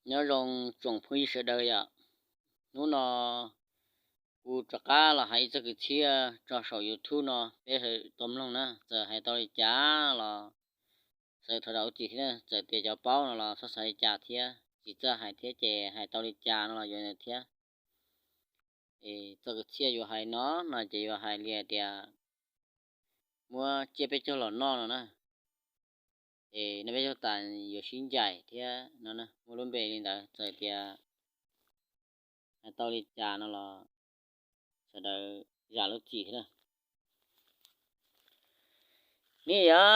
Nyob zoo tsoom phooj ywg sawv daws yom. Hnub no kuv rov qab los hais ib txoj kwv txhiaj tso saum YouTube no peb sawv daws tau mloog na. Txawm hais tau li cas los xav thov zam lub txim thiab na, txawm tias cov paub no los txhob xav li cas thiab, tsis txawj hais thiab ces hais tau li cas no los yuav thiab. Es txoj kwv txhiaj yuav hais no no ces yuav hais li hais tias muab tsiaj peb caug los noj no na. Es no peb caug tas yuav sib ncaim thiab no, muaj lub npe li ntawd, txawm tias hais tau li cas no los sawv daws zam lub txim thiab na. Niam yau,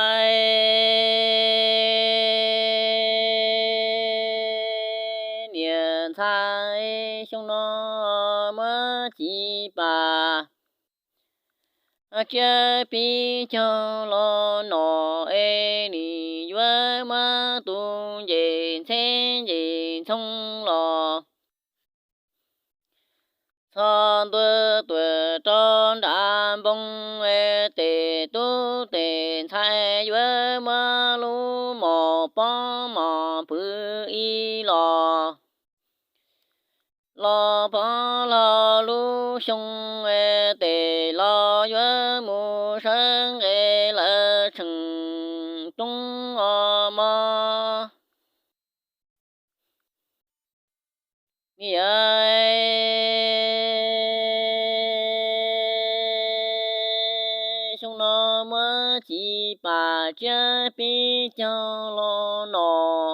niam ntxhais, xyoo no muab txiv pas tsiab peb caug los nom es nim yuav muab tus nce ntxheb nce ntxhoo los txhos ntua tuam rau nram npoo, tes tub tes ntxhais yuav muab lub mos pob mos pw ib los. Los pov hlo lub xyoo tes los yuav mus sawv nqe lawv tseem roob os mog. Niam yau, xyoo no muab txiv pas tsiab peb caug los nom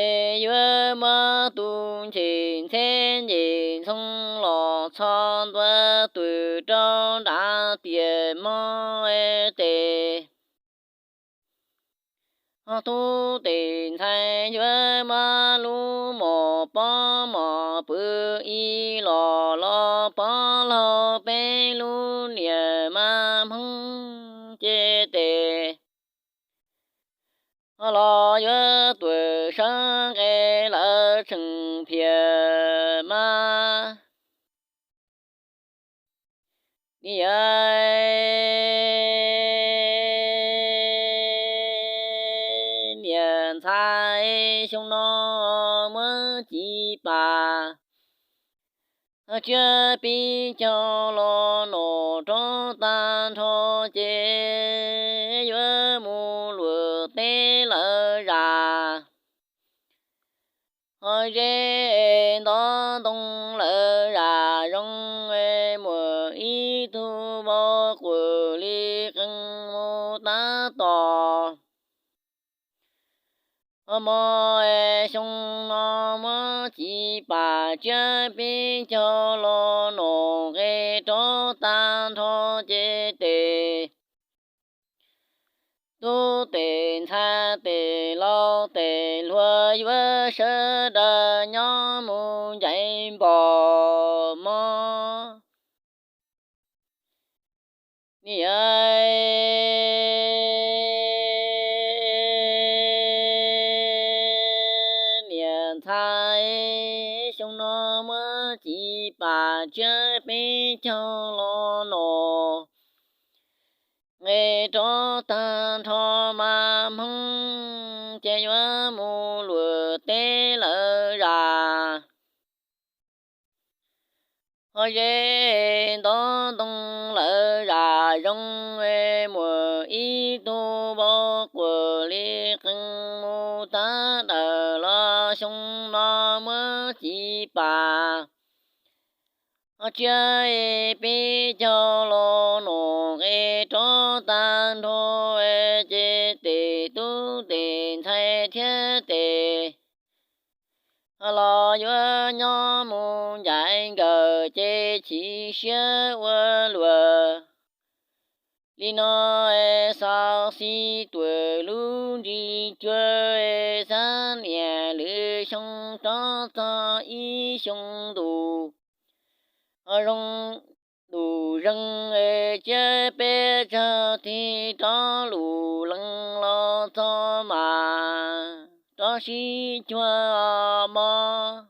es yuav muab tus nce ntxheb nce ntxhoo los txhos ntua tuam rau nram tiam mob tes ho tub tes ntxhais yuav muab lub mos pob mos pw ib los. Los pov hlo peb lub niam mas Hmoob ces tes ho los yuav tuam sawv nqe lawv tseem phiam mas. Niam yau, niam ntxhais, xyoo no muab txiv pas tsiab peb caug los nom rov tag nrho ces yuav mus luam teb lawv zas. Ho ze ntov ntoo lawv zas zoo, muaj ib tug vauv quas li qee mus tab tom. Ho mog, xyoo no muab txiv pas tsiab peb caug los nom nqe rov tag nrho ces tes tub tes ntxhais tes laus tes hluas yuav sawv daws nyob mus ncaim npom mog. Niam yau, niam ntxhais, xyoo no muab txiv pas tsiab peb caug los nom nqe rov tag nrho mas Hmoob ces yuav mus luam teb lawv zas. Ho ze ntov ntoo lawv zas zoo, muaj ib tug vauv quas li qee mus tab dawm los xyoo no muab txiv pas tsiab peb caug los nom nqe rov tag nrho ces tes tub tes ntxhais thiab tes ho los yuav nyob mus ncaim nkawm ces chim siab ua luaj. Li no xaus xij tuam lub ntsis cuag xab niam lwm xyoo rov txog ib xyoo ntuj ho zoo ntuj zeeg tsiab peb caug tig rov lus lees los txog mas rov sib cuag mog.